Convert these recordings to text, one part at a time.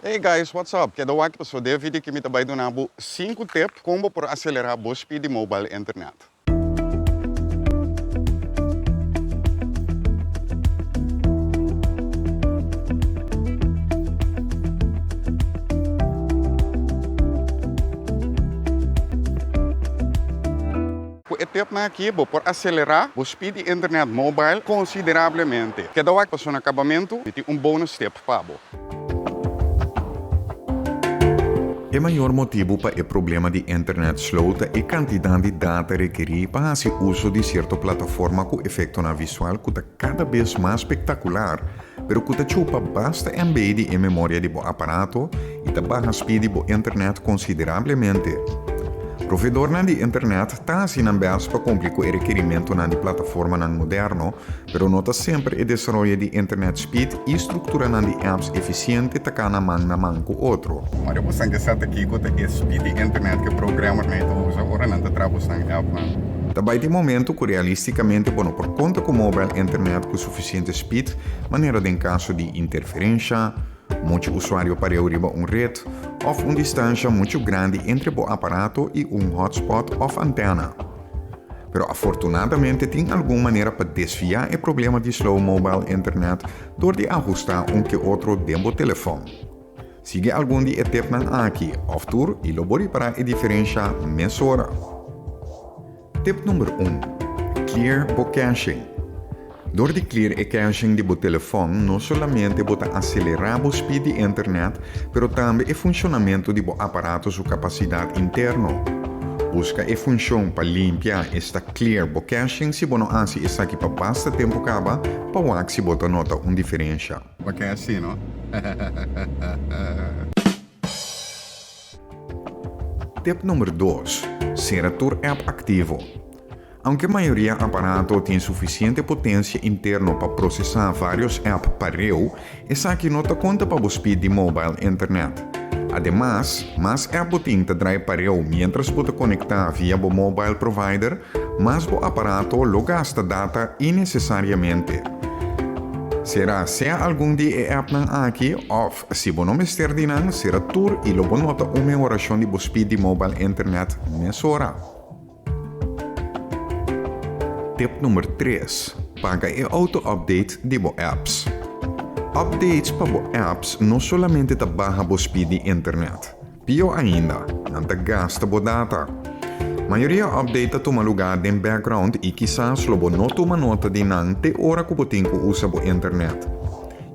Hey guys, what's up? Keda wak paso den e video aki mi ta bai duna bo sinku tip kon bo por aselerá bo speed di mobile internet. Ku e tipnan aki bo por aselerá bo speed di internet mobile konsiderablemente. Keda wak paso na kabamentu mi tin un bonus tip pa bo. E mayor motibu pa e problema di internet slow ta e kantidat di data rekerí pa hasi uso di sierto plataforma ku efektonan visual ku ta kada bes mas spektakular, pero ku ta chupa basta MB di e memoria di bo aparato i ta baha speed di bo internet konsiderablemente. Proveedornan di internet ta hasi nan bèst pa kumpli ku e rekerimentunan di plataformanan moderno, Pero no ta semper e desaroyo di internet speed i strukturanan di apps efisiente ta kana man na man ku otro. Ora bosan ke sa ta kiko ta e speed di internet ku e programmernan ta usa ora nan ta traha bosan appnan. Ta bai tin momento ku realistikamente bo no por konta ku mobile internet ku sufisiente speed manera den kaso di interferensha, muchu usuario pareu riba un ret òf un distansha muchu grandi entre bo aparato i un hotspot òf antena. Pero afortunadamente tin algun manera pa desviá e problema di slow mobile internet dor di ahustá un ke otro den bo telefòn. Sigui algun di e tepnan aki òf tur i lo bo ripará e diferensha mesora. Tip number un, Clear bo caching. Dor di clear e caching di bo telefòn no solamente bo ta aselerá bo speed di internet, pero tambe e funshonamentu di bo aparato su kapasidat interno. Buska e funshon pa limpia, esta clear bo caching si bo no hasi esaki pa basta tempu kaba pa wak si bo ta nota un diferensha. Bo ke hasi no? Tip number dos, Sera tur app aktivo. Aunke mayoria aparato tin sufisiente potensia interno pa prosesá vários app pareu, esaki no ta konta pa bo speed di mobile internet. Ademas, mas app bo tin ta drai pareu miéntras bo ta konektá via bo mobile provider, mas bo aparato lo gasta data inesesariamente. Sera sea algun di e appnan aki òf, si bo no mester di nan, sera tur i lo bo nota un mehorashon di bo speed di mobile internet mesora. Tip number tres, Paga e auto-update di bo apps. Updates pa bo apps no solamente ta baha bo speed di internet. Pio ainda, nan ta gasta bo data. Mayoria update ta tuma lugá den background i kisas lo bo no tuma nota di nan te ora ku bo tin ku usa bo internet.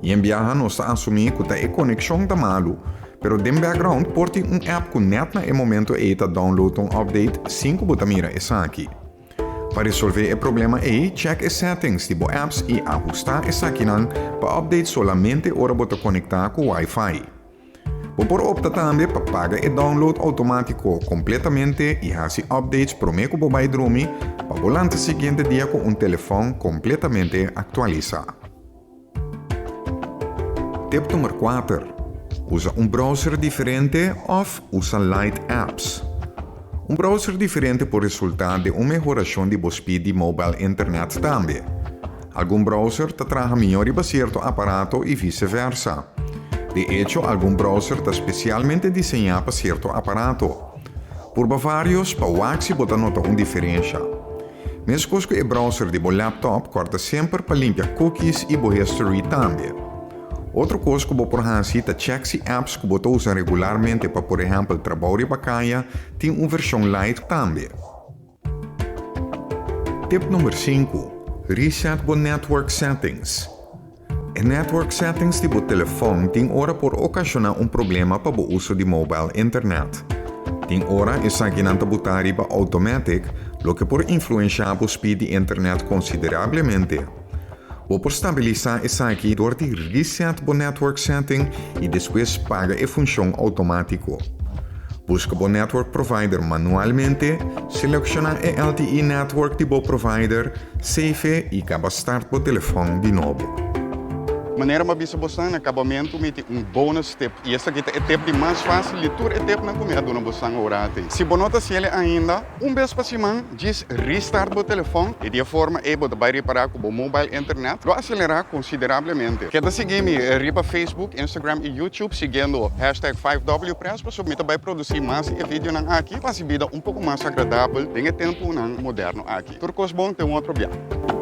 I en biaha nos ta asumí ku ta e konekshon ta malu, pero den background por tin un app ku nèt na e momento ei ta download un update sin ku bo ta mira esaki. Pa resolvé e problema ei, chèk e settings di bo apps i ahustá esakinan pa update solamente ora bo ta konektá ku Wi-Fi. Bo por opta tambe pa paga e download outomátiko kompletamente i hasi updates promé ku bo bai drumi pa bo lanta siguiente dia ku un telefòn kompletamente aktualisá. Tip number kuater, Usa un browser diferente òf usa light apps. Un browser diferente por resultá den un mehorashon di bo speed di mobile internet tambe. Algun browser ta traha mihó riba sierto aparato i viseversa. De echo, algun browser ta spesialmente diseñá pa sierto aparato. Purba vários pa wak si bo ta nota un diferensha. Meskos ku e browser di bo laptop, kòrda semper pa limpia cookies i bo history tambe. Otro kos ku bo por hasi ta chèk si apps ku bo ta usa regularmente pa por ehèmpel trabou riba kaya tin un vershon light tambe. Tip number sinku, Reset bo network settings. E network settings di bo telefòn tin ora por okashoná un problema pa bo uso di mobile internet. Tin ora esakinan ta butá riba automatic, loke por influenshá bo speed di internet konsiderablemente. Bo por stabilisá esaki dor di reset bo network setting i despues paga e funshon outomátiko. Buska bo network provider manualmente, selekshoná e LTE network di bo provider, save i kaba start bo telefòn di nobo. Manera mi a bisa boso na kabamentu, mi tin un bonus tip. I esaki ta e tip di mas fásil di tur e tipnan ku mi a duna boso awor. Si bo no ta hasié ainda, un bes pa siman, djis restart bo telefòn i di e forma ei bo ta bai ripará ku bo mobile internet lo aselerá konsiderablemente. Keda sigui mi riba Facebook, Instagram i YouTube siguiendo #5Wpress pasobra mi ta bai produsí mas e videonan aki pa hasi bida un poko mas agradabel den e tempunan moderno aki. Tur kos bon, te un otro biaha.